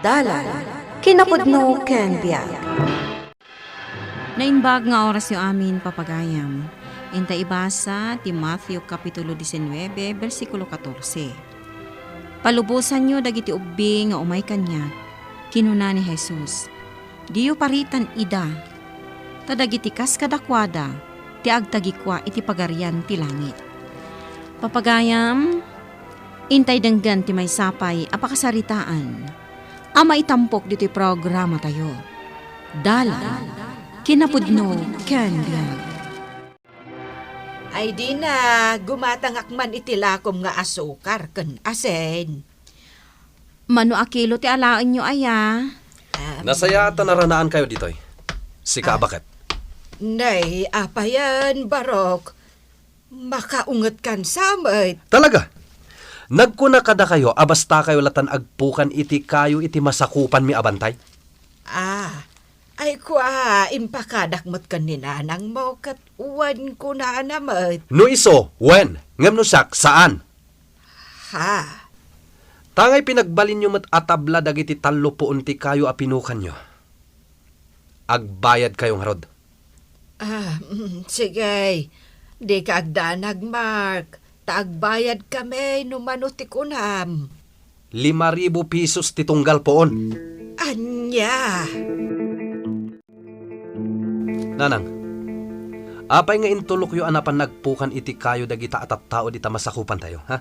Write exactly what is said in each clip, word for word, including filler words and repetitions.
Dalan, kinapudno ken biag. Naimbag nga orasyo amin, papagayam. Inta ibasa ti Matthew Kapitulo diecinueve, bersikulo katorse. "Palubosanyo dagiti ubbi nga umay kaniak," kinuna ni Jesus. "Diyo paritan ida, ta dagiti kas kadakuada ti agtagikua iti Pagarian ti Langit." Papagayam, intay denggen ti maysa pay a pakasaritaan a maitampok ditoy programatayo. Dalan, kinapudno, ken biag. Ay, Dina, gumatangak man iti lakom nga asukar ken asin. Mano a kilo ti alaenyo aya? Ah, nasayaat ta naranaankayo ditoy. Sika, ah, baket. Nay, apayen, Barok? Makaungetkan sa met. Talaga? Nagkuna kadakayo a bastakayo latan agpukan iti kayo iti masakupanmi a bantay? Ah, ay kua, impakadak met ken ni nanangmo ket wen kunana met. No isu, wen, ngem no siak, saan. Ha? Tangay pinagbalinyo met a tabla dagiti tallo puon ti kayo a pinukanyo. Agbayadkayo ngarud. Ah, mm, sige. Dika agdanag, Mark. Ta agbayadkami no mano ti kunam. Lima ribu pesos ti tunggal puon. Ania? Nanang, apay nga intulokyo a napan nagpukan iti kayo dagita a tattao dita masakupantayo, ha?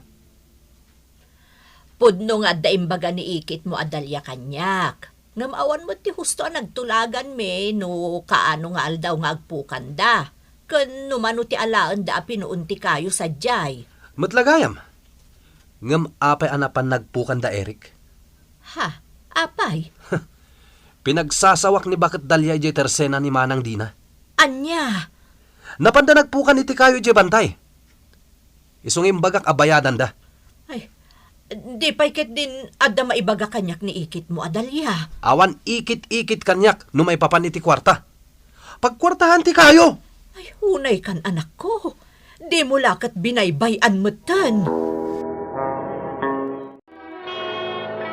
Pudno nga adda imbaga ni ikitmo a Dalia kaniak. Ngem awan met ti husto a nagtulaganmi no kaano nga aldaw nga agpukanda, ken no mano ti alaenda a pinuon ti kayo sadiay. Met la gayam. Ngem apay a napan nagpukanda, Eric? Ha? Apay? Pinagsasawak ni baket Dalia idiay tersena ni Manang Dina. Ania? Napanda nagpukan iti kayo idiay bantay. Isu nga imbagak a bayadanda. Ay, di pay ketdin adda maibaga kaniak ni ikitmo a Dalia. Awan ikit-ikit kaniak no maipapan iti kuarta. Pagkuartahan ti kayo. Ay, unaykan, anakko. Dimo la ket binaybay-an metten.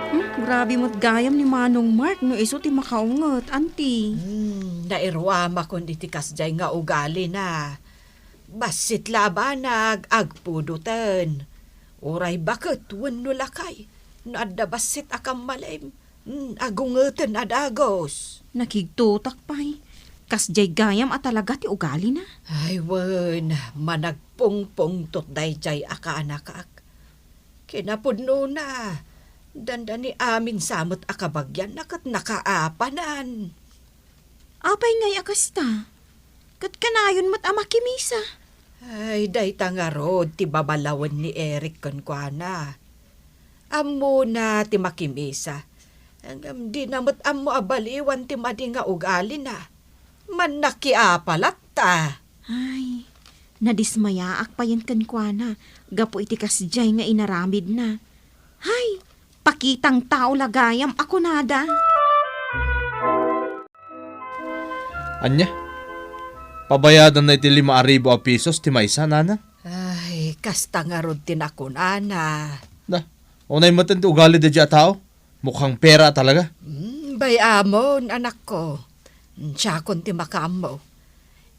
Hmm, grabe met gayam ni Manong Mark no isu ti makaunget, anti. Hmm, nairuamakon iti kasdiay nga ugalina. Bassit la a banag, agpudoten. Uray baket wenno lakay, no adda bassit a kammalem, hmm, agungeten a dagus. Nakigtotak pay. Kasdiay gayam a talaga ti ugalina. Ay wen, managpungpungtot daydiay a kaanakak. Kinapudnona, dandani amin sa met a kabagianna ket nakaapanan. Apay ngay a kasta? Ket kanayon met a makimisa. Ay, dayta ngarud ti babalawen ni Eric kenkuana. Ammona ti makimisa. Ngem dina met ammo a baliwan ti madi nga ugalina. Mannakiapa latta. Ay, nadismayaak payen kenkuana gapu iti kasdiay nga inaramidna. Hay, pakitang tao la gayam a kunada. Ania? Pabayadanna iti lima a ribu a pesos ti maysa, nana? Ay, kasta ngarud ti nakunana. Da, unay metten ti ugali daydiay a tao. Mukhang pera talaga. Hmm, bay-amon, anakko. Siakon ti makaammo.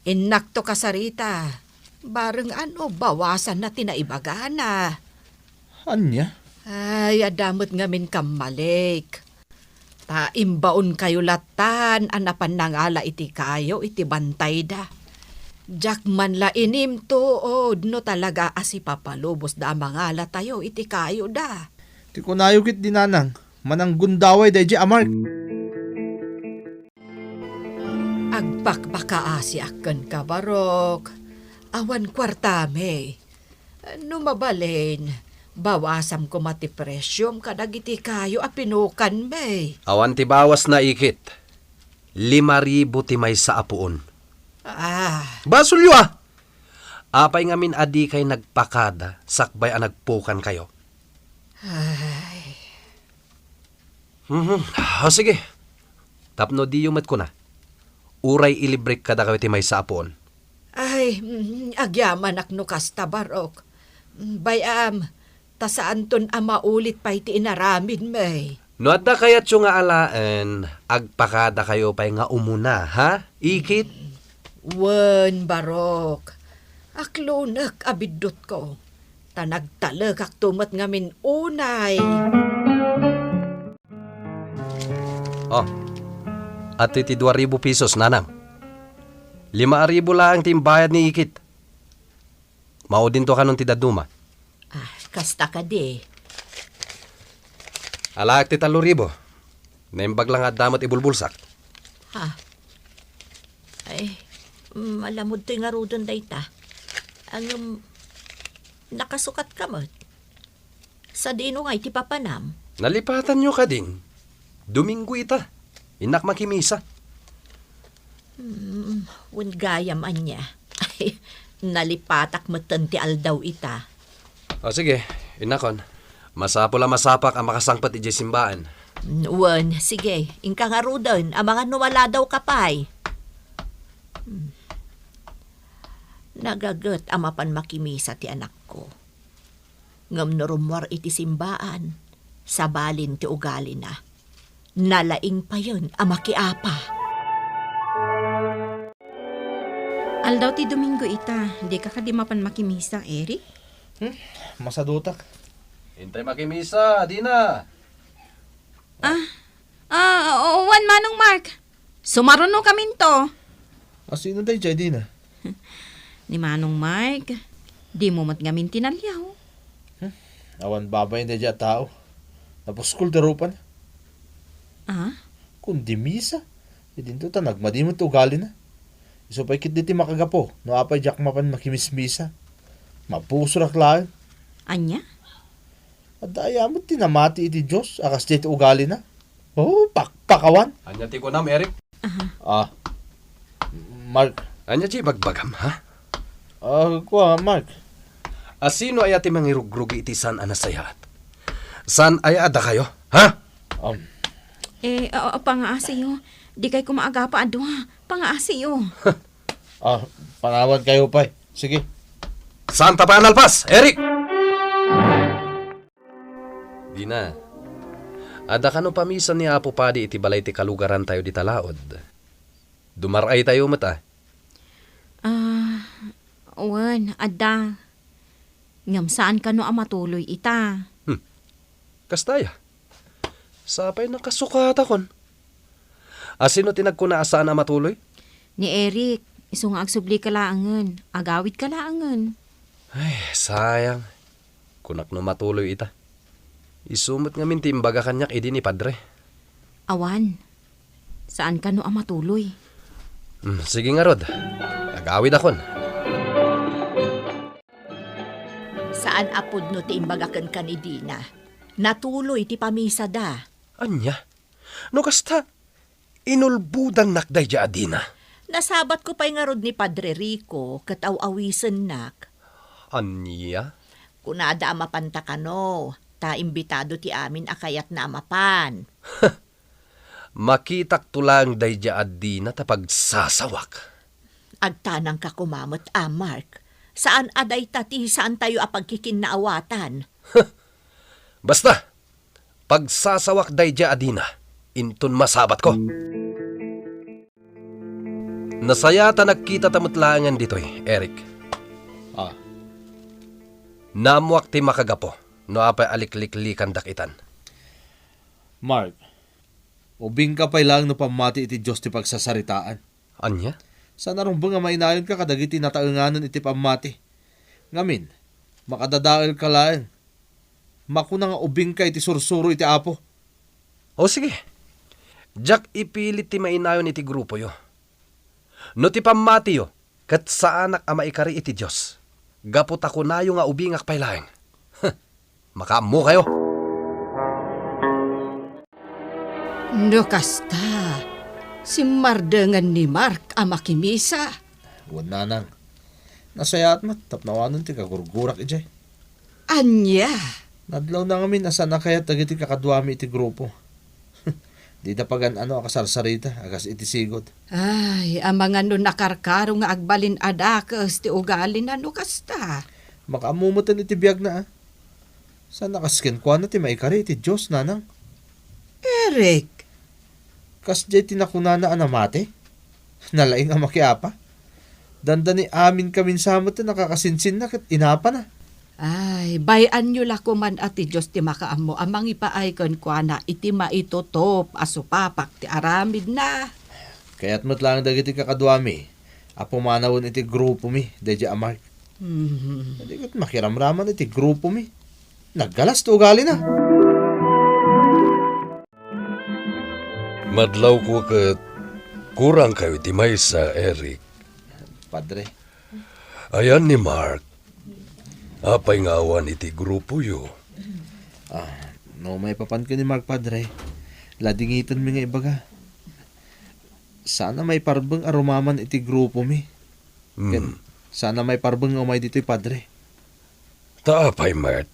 Innakto kasarita. Bareng ano, bawasanna ti naibagana. Ania? Ay, adda met ngamin kammalik. Ta imbaonkayo lattan a napan nangala iti kayo iti bantayda. Diak man la inimtuod no talaga a sipapalubosda a mangalatayo iti kayoda. Ti kunayo ketdi, nanang, mananggundaway daydiay a Mark. Agpakpakaasiak kenka, Barok. Awan kuartami. No mabalin, bawasam koma ti presiom kadagiti kayo a pinukanmi. Awan ti bawas na ikit. Lima ribu ti maysa a puon. Ah. Basolyo, a! Apay ngamin a dikay nagpakada sakbay a nagpukankayo? Ay. Mhm. O, sige. Tapno diyo met kuna, uray ilibrek kadakayo ti maysa a puon. Ay, mm, agyamanak no kasta, Barok. Mm, bay-am, ta saanton a maulit pay ti inaramidmi. No adda kayatyo nga alaen, agpakadakayo pay nga umuna, ha? Ikit? Wen, Barok. Aklonek a biddutko. Ta nagtalekakto met ngamin unay. Oh, adtoy ti dua ribu pesos, nanang. Lima a ribu laeng ti imbayad ni Ikit. Maudinto kanon ti dadduma. Ah, kasta kadi. Alaek ti tallo ribu. Naimbag la nga adda met ibulbulsak. Ha? Ay, malamudtoy ngaruden dayta. Ngem, nakasukatka met. Sadino ngay ti papanam? Nalipatanyo kadin. Domingo ita. Innak makimisa. Hmm, wen gayam ania. Ay, nalipatak metten ti aldaw ita. O sige, innakon. Masapul a masapak a makasangpet idiay simbaan. Wen, sige, inka ngaruden, amangan no maladawka pay. Hmm. Nagaget a mapan makimisa ti anakko. Ngem no rummuar iti simbaan, sabalin ti ugalina. Nalaing payen a makiapa. Aldaw ti Domingo ita, dika kadi mapan makimisa, Eric? Hmm, masadutak. Intay makimisa, Dina. Ah, ah, o, wen, Manong Mark. Sumarunokaminto. A, sino daydiay, Dina? Ni Manong Mark, dimo met ngamin tinaliaw. Hmm? Awan babain daydiay a tao. Napuskol ti rupana. Ah? Kundi misa, idinto ta nagmadi met ti ugalina. Isu pay ketdi ti makagapu no apay diak mapan makimismisa. Mapusorak laeng. Ania? Adda aya met ti namati iti Dios a kasdiay ti ugalina? Oh, pakpakawan. Ania ti kunam, Eric? Aha. Ah, Mark. Ania ti ibagbagam, ha? Ah, kua, Mark. A, sino aya ti mangirugrugi iti saan a nasayaat? Saan aya a dakayo, ha? Um. Eh, a, a, pangaasiyo. Dikay koma agapa a dua. Pangaasiyo. Ah, panawankayo pay. Sige. Saan ta pay a nalpas, Eric? Dina, adda kano pamisan ni Apo Padi iti balay ti kalugarantayo dita laod? Dumar-aytayo met, a. Ah, wen, adda. Ngem saan kano a matuloy ita. Hmm. Kasta aya? Sapay nakasukatakon. A, sino ti nagkuna a saan a matuloy? Ni Eric, isu nga agsublika laengen, agawidka laengen. Ay, sayang. Kunak no matuloy ita. Isu met ngamin ti imbaga kaniak idi ni Padre. Awan. Saan kano a matuloy. Hmm, sige ngarud. Agawidakon. Saan a pudno ti imbaga kenka ni Dina. Natuloy ti pamisada. Ania? No kasta, inulbodannak daydiay a Dina. Nasabatko pay ngarud ni Padre Rico ket aw-awisennak. Ania? Kunada a mapanta kano, ta imbitado ti amin a kayatna a mapan. Makitakto laeng daydiay a Dina ta pagsasawak. Agtanangka koma met a, Mark. Saan a dayta ti saantayo a pagkikinnaawatan. Basta, pagsasawak daydiay a Dina, inton masabatko. Nasayaat a nagkitata met laengen ditoy, Eric. Ah. Naammoak ti makagapu no apay a likliklikandak itan. Mark, ubingka pay laeng no pammati iti Dios ti pagsasaritaan. Ania? Saan a rumbeng a mainayonka kadagiti nataenganen iti pammati. Ngamin, makadadaelka laeng. Makuna nga ubingka iti sursuro iti Apo. O sige. Diak ipilit ti mainayon iti grupoyo. No ti pammatiyo, ket saanak a maikari iti Dios, gapu ta kunayo nga ubingak pay laeng. Makaammokayo. No kasta, simmardengen ni Mark a makimisa. Wen, nanang. Nasayaat met tapno awanen ti kagurgurak idiay. Ania? Nadlawna ngamin a saan a kayat dagiti kakaduami iti grupo. Dida pagan-ano a kasarsarita a kas iti sigud. Ay, amangan no nakarkaro nga agbalin a dakes ti ugalina no kasta. Makaammo metten iti biagna, a. Saan a kas kenkuana ti maikari iti Dios, nanang? Rick. Kasdiay ti nakunana a namati? Nalaing a makiapa. Dandani amin kamin sa met ti nakakasinsinna ket inapana. Ay, bay-anyo la koman a ti Dios ti makaammo a mangipaay kenkuana iti maitutop a supapak ti aramidna. Kayat met laeng dagiti kakaduami a pumanawen iti grupomi, daydiay a Mark. Mhm. Di ket makiramraman iti grupomi. Naggalas ti ugalina. Madlawko ket kurangkayo iti maysa, Eric. Padre. Ayan ni Mark. Apay nga awan iti grupoyo? Ah, no maipapan ken ni Mark, Padre, ladingitenmi nga ibaga. Saan a maiparbeng a rumaman iti grupomi. Hmm. Ken saan a maiparbeng nga umay ditoy, Padre. Ta apay met?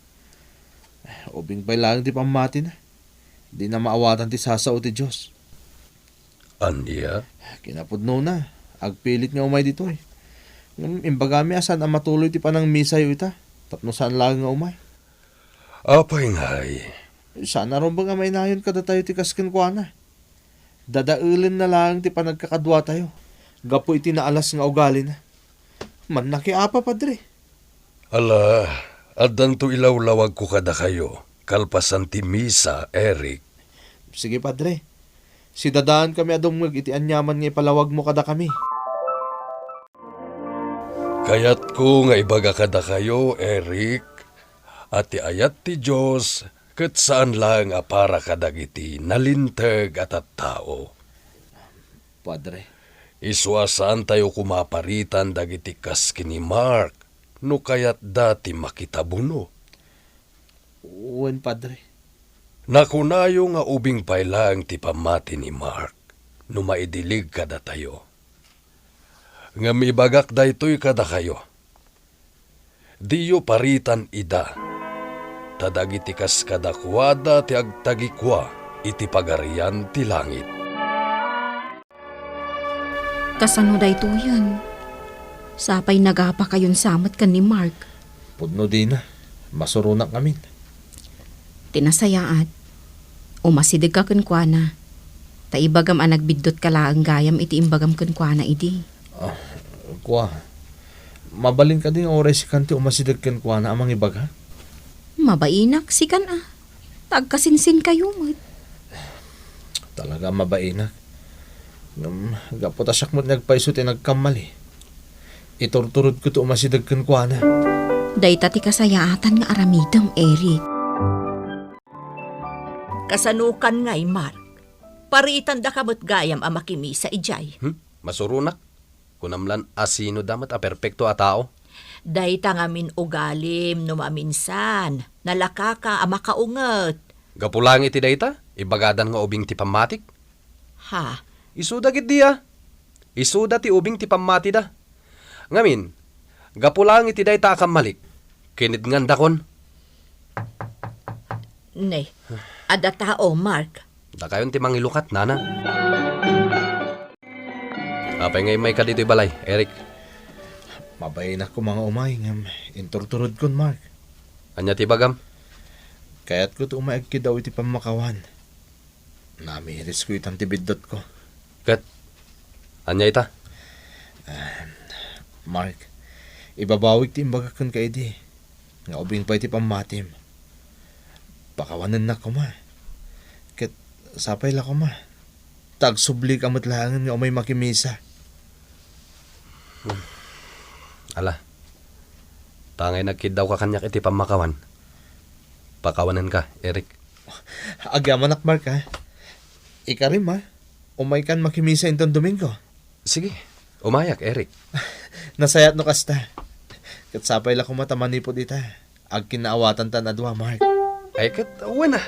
Ubing pay laeng ti pammatina. Dina maawatan ti sasao ti Dios. Ania? Kinapudnona, agpilit nga umay ditoy. Ngem imbagami a saan a matuloy ti panangmisayo ita, tapno saan laeng nga umay. Apay ngay? Saan a rumbeng a mainayon kadatayo ti kas kenkuana. Dadaelenna laeng ti panagkakaduatayo gapu iti naalas nga ugalina. Mannakiapa, Padre. Ala, addanto ilawlawagko kadakayo, kalpasan ti misa, Eric. Sige, Padre. Sidadaankami a dumngeg iti aniaman nga ipalawagmo kadakami. Kayatko nga ibaga kadakayo, Eric, a ti ayat ti Dios ket saan laeng a para kadagiti nalinteg a tattao. Padre. Isu a saantayo koma a paritan dagiti kas ken ni Mark no kayatda ti makitabuno. Wen, Padre. Nakunayo nga ubing pay laeng ti pammati ni Mark no maidilig kadatayo. Ngem ibagak daytoy kadakayo, diyo paritan ida, ta dagiti kas kadakuada ti agtagikua iti Pagarian ti Langit. Kasano daytoyen? Sapay nagapakayon sa met ken ni Mark. Pudno dina, masuronak ngamin. Ti nasayaat, umasidegka kenkuana. Ta ibagam a nagbiddutka laeng gayam iti imbagam kenkuana idi. Ah, kua, mabalin kadi nga uray sikan ti umasideg kenkuana a mangibaga? Mabainak, sikan a. Ta agkasinsinkayo met. Talaga a mabainak. Ngem, gapu ta siak met nga agpayso ti nagkamali, iturturodko ti umasideg kenkuana. Dayta ti kasayaatan nga aramidem, Eric. Kasanokan ngay, Mark? Paritandaka met gayam a makimisa idiay. Hmm? Masuronak? Kunam lan a sino da met a perpekto a tao? Dayta ngamin ugalim no maminsan. Nalakaka a makaunget. Gapu laeng iti dayta, ibagadan nga ubing ti pammatik? Ha? Isuda ketdi a. Isuda ti ubing ti pammatida. Ngamin, gapu laeng iti dayta a kammalik, kinidngandakon. Ne, adda tao, Mark. Dakayon ti mangilukat, nana. Apay nga immayka ditoy balay, Eric? Mabainak koma nga umay, ngem inturturodkon, Mark. Ania ti ibagam? Kayatko ti umay agkiddaw iti pammakawan. Namirisko itan ti biddutko. Ket, ania ita? Ah, Mark, ibabawik ti imbagak kenka idi, nga ubing pay ti pammatim. Pakawanennak koma. Ket sapay la koma. Ta agsublika met laengen nga umay makimisa. Ala, ta ngay nagkiddawka kaniak iti pammakawan. Pakawanenka, Eric. Agyamanak, Mark, ha? Ikarim, ha? Umaykan makimisa inton Domingo. Sige, umayak, Eric. Nasayaat no kasta. Ket sapay la koma ta manipud ita, agkinnaawatan tan a dua, Mark. Ay, ket, wen a.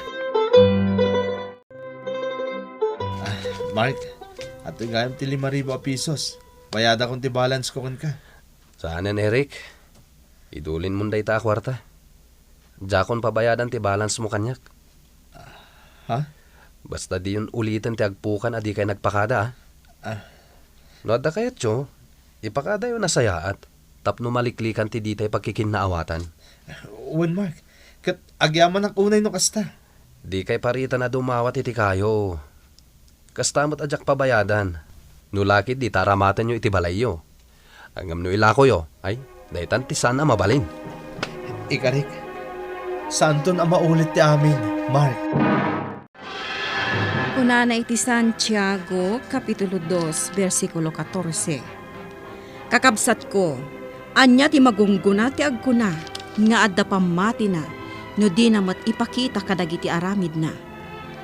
Ah, Mark, adtoy gayam ti lima ribu a pisos. Bayadakon ti balance ko kenka. Saanen, Eric. Idulinmon dayta a kuarta. Diakon pabayadan ti balance mo kaniak. Ha? Basta diyon uliten ti agpukan a dikay nagpakada, a. Ah. No adda kayatyo, ipakadayo nasayaat tapno maliklikan ti ditay pagkikinnaawatan. Wen, Mark. Ket agyamanak unay no kasta. Dikay paritan a dumawat iti kayo. Kasta met a diak pabayadan. No la ket dita aramatenyo iti balayyo. Ngem no ilakoyo, ay, daytan ti saan a mabalin. Ikarik, saanton a maulit ti amin, Mark. Kunana iti Santiago, Kapitulo dos, bersikulo katorse. Kakabsatko, ania ti magunggona ti agkuna nga adda pammatina no dina met ipakita kadagiti aramidna?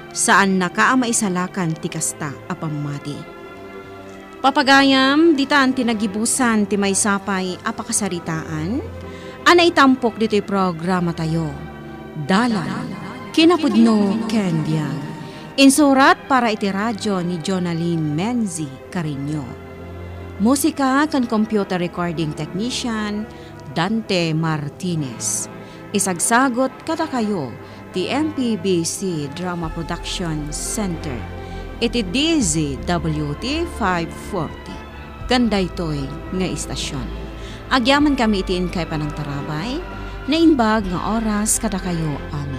Saannaka a maisalakan ti kasta a pammati. Papagayam, ditan ti nagibusan ti maysa pay a pakasaritaan a naitampok ditoy programatayo, Dalan, Kinapudno ken Biag. Insurat para iti radio ni Jonalyn Menzi Carreño. Musika ken computer recording technician, Dante Martinez. Isagsagut kadakayo ti M P B C Drama Production Center iti D Z W T five forty ken daytoy nga istasion. Agyamankami iti inkay panangtarabay, naimbag nga oras kadakayo amin.